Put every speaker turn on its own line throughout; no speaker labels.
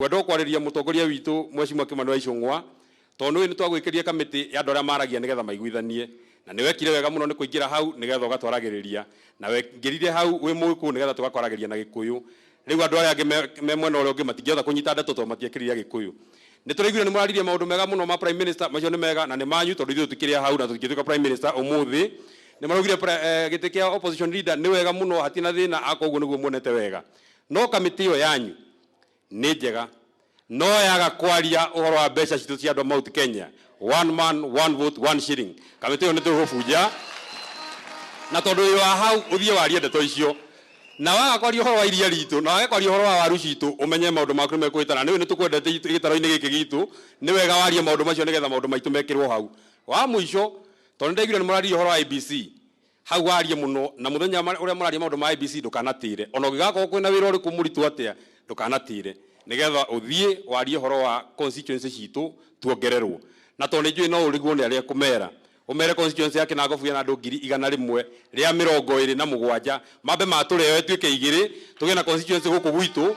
Ngwenda kwarĩria mũtongoria witũ Mheshimiwa Kimani wa Ichung'wa, tondũ nĩ twagwĩkĩria kamĩtĩ ya andũ arĩa maragia nĩgetha maiguithanie, na nĩ wekire wega mũno nĩ kũingĩra hau nĩgetha ũgatwaragĩrĩria, na wengĩrire hau wĩ Mũgĩkũyũ nĩgetha tũgakwaragĩria na Gĩkũyũ. Rĩu andũ arĩa angĩ me mwena ũrĩa ũngĩ matingĩhota kũnyita ndeto tondũ matiekĩrire Gĩkũyũ. Nĩ tũraiguire nĩ mũraririe maũndũ mega mũno ma Prime Minister, macio nĩ mega na nĩ manyu tondũ ithuĩ tũtikĩrĩ hau na tũtingĩtuĩka Prime Minister ũmũthĩ. Nĩ maraugire gĩtĩ kĩa opposition leader nĩ wega mũno, hatirĩ na thĩna, akorwo ũguo nĩguo muonete wega. No kamĩtĩ ĩyo yanyu nĩ njega, no yaga kwaria ũhoro wa mbeca citũ cia andũ a Mount Kenya, one man one vote one shilling, kamĩtĩ ĩyo nĩ tũgũbunja, na tondũ wĩ wa hau ũthiĩ warie ndeto icio, na waga kwaria ũhoro wa iria ritũ, na wage kwaria ũhoro wa waru citũ, ũmenye maũndũ maku nĩ mekũhĩtana. Nĩ ũĩ nĩ tũkwendete gĩtaro-inĩ gĩkĩ gitũ, nĩ wega warie maũndũ macio nĩgetha maũndũ maitũ mekĩrwo hau. Wa mũico, tondũ nĩ ndaiguire nĩ mũraririe ũhoro wa IEBC, hau warie mũno, na mũthenya ũrĩa mũraria maũndũ ma IEBC ndũkanatĩre, ona ũngĩgakorwo kwĩna wĩra ũrĩkũ mũritũ atĩa, ndũkanatĩre, nĩgetha ũthiĩ warie ũhoro wa constituency citũ tuongererwo. Na tondũ nĩ njũĩ no ũrigwo nĩ arĩa kũmera, ũmere constituency ya Kinango ĩna andũ 127,000, mambe matũreo ĩtuĩke 2, tũgĩe na constituency gũkũ gwitũ.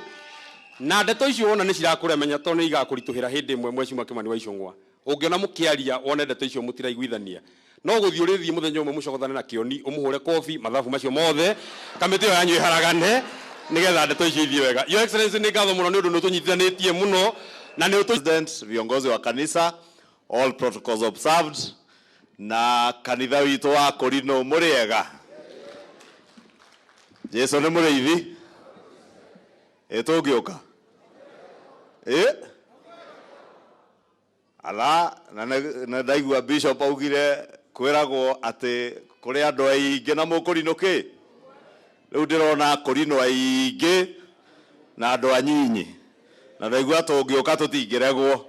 Na ndeto icio wona nĩ cirakũremenya tondũ nĩ igakũritũhĩra hĩndĩ ĩmwe Mheshimiwa Kimani wa Ichung'wa. Ũngĩona mũkĩaria wone ndeto icio mũtiraiguithania, no gũthiĩ ũrĩthiĩ mũthenya ũmwe mũcogothane na Kĩoni, ũmũhũre kobi mathabu macio mothe, kamĩtĩ ĩyo yanyu ĩharagane nĩgetha ndeto icio ithiĩ wega. Your Excellency, nĩ ngatho mũno nĩ ũndũ nĩ ũtũnyitithanĩtie mũno na nĩ ũtũ
President, viongozi wa kanitha, all protocols observed, na kanitha witũ wa Kũrinũ mũrĩega. Jesu nĩ mũrĩithi. Ĩ tũngĩũka? Ĩ? Ala, na na ndaigua Bishop augire kwĩragwo atĩ kũrĩ andũ aingĩ na mũkũrinũ kĩ? Rĩu ndĩrona kũrinũ aingĩ na andũ anyinyi. Na ndaigua tũngĩũka tũtingĩregwo.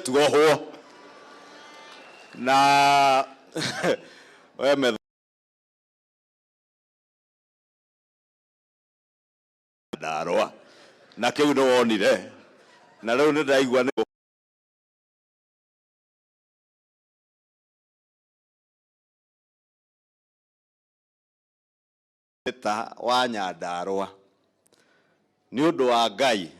Tuohwo. Na we metho ndarwa na kĩu nĩ wonire, na rĩu nĩ ndaigua nĩ ta wa Nyandarũa nĩ ũndũ wa Ngai,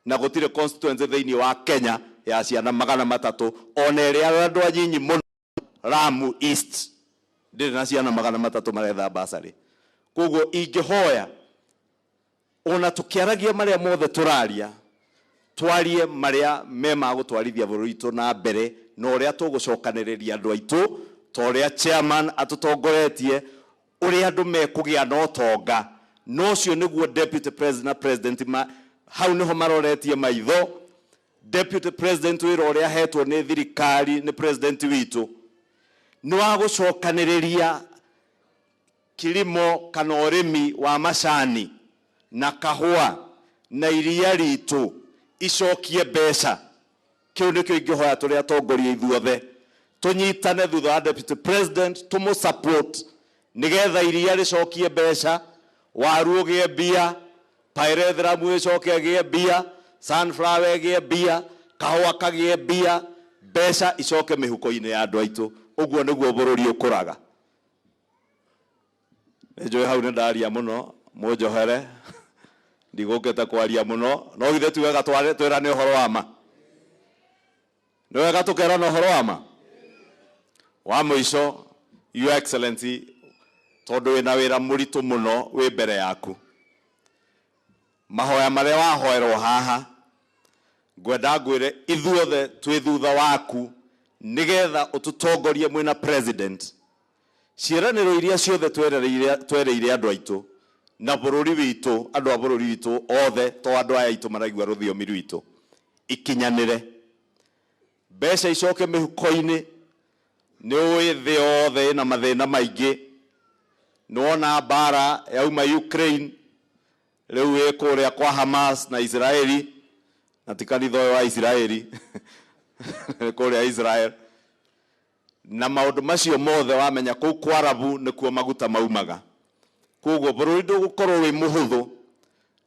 na gũtirĩ constituency thĩinĩ wa Kenya ya ciana 300, ona ĩrĩa andũ anyinyi mũno Lamu East ndĩrĩ na ciana 300 maretha bursary. Koguo ingĩhoya ona tũkĩaragia marĩa mothe tũraria, twarie marĩa me ma gũtwarithia bũrũri witũ na mbere, na ũrĩa tũgũcokanĩrĩria andũ aitũ, ta ũrĩa chairman atũtongoretie, ũrĩa andũ mekũgĩa na ũtonga. Na ũcio nĩguo deputy president na president hau nĩho maroretie maitho. Deputy president wĩra ũrĩa ahetwo nĩ thirikari nĩ president witũ nĩ wa gũcokanĩrĩria kilimo kana ũrĩmi wa macani na kahũa na iria ritũ icokie mbeca. Kĩu nĩkĩo ingĩhoya tũrĩ atongoria ithuothe tũnyitane thutha wa deputy president, tũmũ support nĩgetha iria rĩcokie mbeca, waru ũgĩe mbia, pyrethrum ĩcoke ĩgĩe mbia, sunflower ĩgĩe mbia, kahũa kagĩe mbia, mbeca icoke mĩhuko-inĩ ya andũ aitũ. Ũguo nĩguo bũrũri ũkũraga. Nĩ njũĩ hau nĩ ndaria mũno, mũnjohere, ndigũkĩte kwaria mũno, no githĩ ti wega twĩrane ũhoro wa ma? Nĩ wega tũkerana ũhoro wa ma? Wa mũico, Your Excellency, tondũ wĩna wĩra mũritũ mũno wĩ mbere yaku, mahoya marĩa wahoerwo haha, ngwenda ngwĩre ithuothe twĩ thutha waku nĩgetha ũtũtongorie mwĩna president. Ciĩranĩro iria ciothe twereire andũ aitũ na bũrũri witũ, andũ a bũrũri witũ othe, to andũ aya aitũ maraigua rũthiomi rwitũ, ikinyanĩre. Mbeca icoke mĩhuko-inĩ. Nĩ ũĩ thĩ yothe ĩna mathĩna maingĩ. Nĩ wona mbara yauma Ukraine, rĩu ĩ kũrĩa kwa Hamas na Israeli, na ti kanitha ũyũ wa Israeli, kũrĩa Israel. Na maũndũ macio mothe wamenya kũu kwa Arabu nĩkuo maguta maumaga. Koguo bũrũri ndũgũkorwo wĩ mũhũthũ,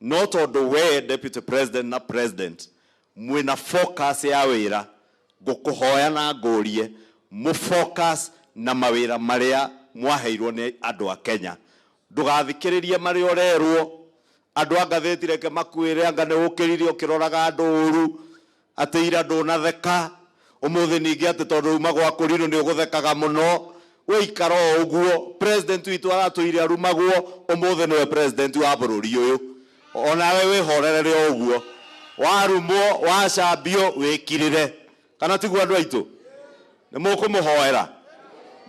no tondũ we deputy president na president mwĩna focus ya wĩra, ngũkũhoya na ngũrie mũ focus na mawĩra marĩa mwaheirwo nĩ andũ a Kenya. Ndũgathikĩrĩrie marĩa ũrerwo. Andũ a ngathĩti reke makwĩre anga nĩ ũkĩrire ũkĩroraga andũ ũru, atĩ ira ndũnatheka, ũmũthĩ ningĩ atĩ tondũ uma gwa kũrinũ nĩ ũgũthekaga mũno. Wĩikara o ũguo. President witũ aratũire arumagwo, ũmũthĩ nĩwe president wa bũrũri ũyũ. Onawe wĩhorerere o ũguo. Warumwo, wacambio, wĩkirĩre. Kana tiguo andũ aitũ? Nĩ mũkũmũhoera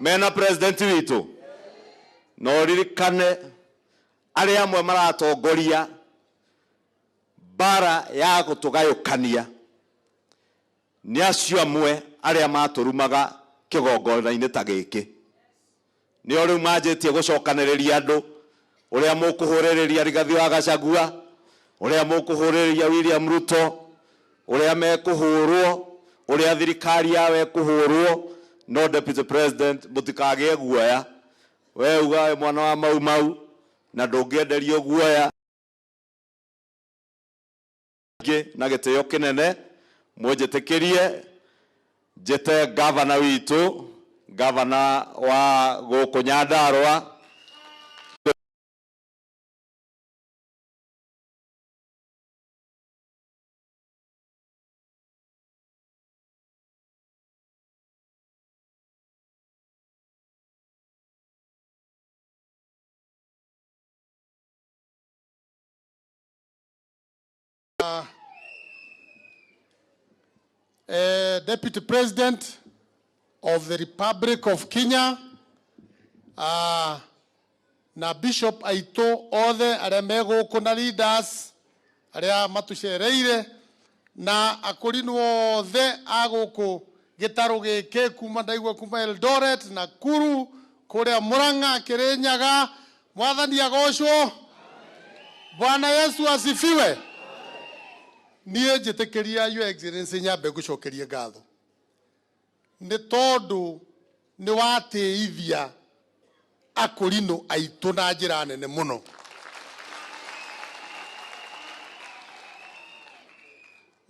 mena president witũ. No ririkane arĩa amwe maratongoria mbara ya gũtũgayũkania nĩ acio amwe arĩa matũrumaga kĩgongona-inĩ ta gĩkĩ. Nĩo rĩu manjĩtie gũcokanĩrĩria andũ, ũrĩa mũkũhũrĩrĩria Rigathi wa Gachagua, ũrĩa mũkũhũrĩrĩria William Ruto, ũrĩa mekũhũrwo, ũrĩa thirikari yao ĩkũhũrwo. No Deputy President, mũtikagĩe guoya. We uga wĩ mwana wa Mau Mau na ndũngĩenderio guoya. Na gĩtĩo kĩnene mũnjĩtĩkĩrie njĩte gavana witũ, gavana wa gũkũ Nyandarua.
Deputy President of the Republic of Kenya, na Bishop aitũ othe arĩa me gũkũ na leaders arĩa matũcereire na akũrinũ othe a gũkũ gĩtarũ gĩkĩ kuma ndaigua kuma Eldoret, Nakuru, kũrĩa Murang'a, Kirinyaga. Mwathani agocwo. Bwana Yesu asifiwe. Niĩ njĩtĩkĩria Your Excellency nyambe ngũcokerie ngatho nĩ tondũ nĩ watĩithia akũrinũ aitũ na njĩra nene mũno.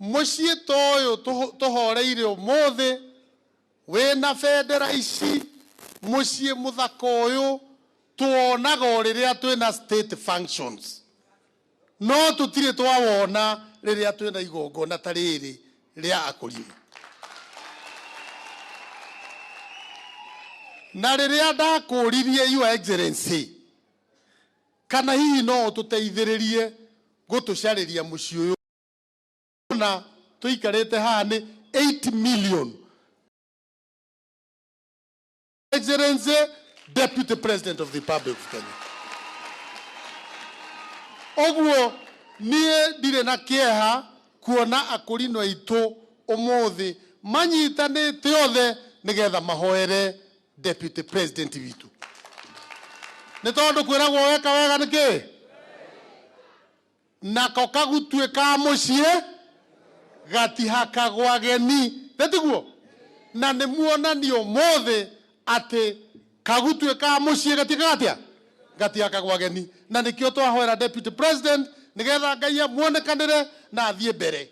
Mũciĩ ta ũyũ tũhoreire ũmũthĩ wĩna bendera ici, mũciĩ mũthaka ũyũ tuonaga o rĩrĩa twĩna state functions, no tũtirĩ twawona rĩrĩa twĩna igongona ta rĩrĩ rĩa akũrinũ. Na rĩrĩa ndakũririe Your Excellency kana hihi no ũtũteithĩrĩrie gũtũcarĩria mũciĩ ũyũ na tũikarĩte haha nĩ 8 million. Excellency Deputy President of the Republic of Kenya. Ũguo niĩ ndirĩ na kĩeha kuona akũrinũ aitũ ũmũthĩ manyitanĩte othe nĩgetha mahoere Deputy President witũ. Nĩ tondũ kwĩragwo weka wega nĩkĩ? Nako kagutuĩ ka mũciĩ gatihakagwo ageni. Nĩ tiguo? Na nĩ muonanio ũmũthĩ atĩ kagutuĩ ka mũciĩ gatikaga atĩa? Gatihakagwo ageni. Na nĩkĩo twahoera Deputy President nĩgetha Ngai amuonekanĩre na athiĩ mbere.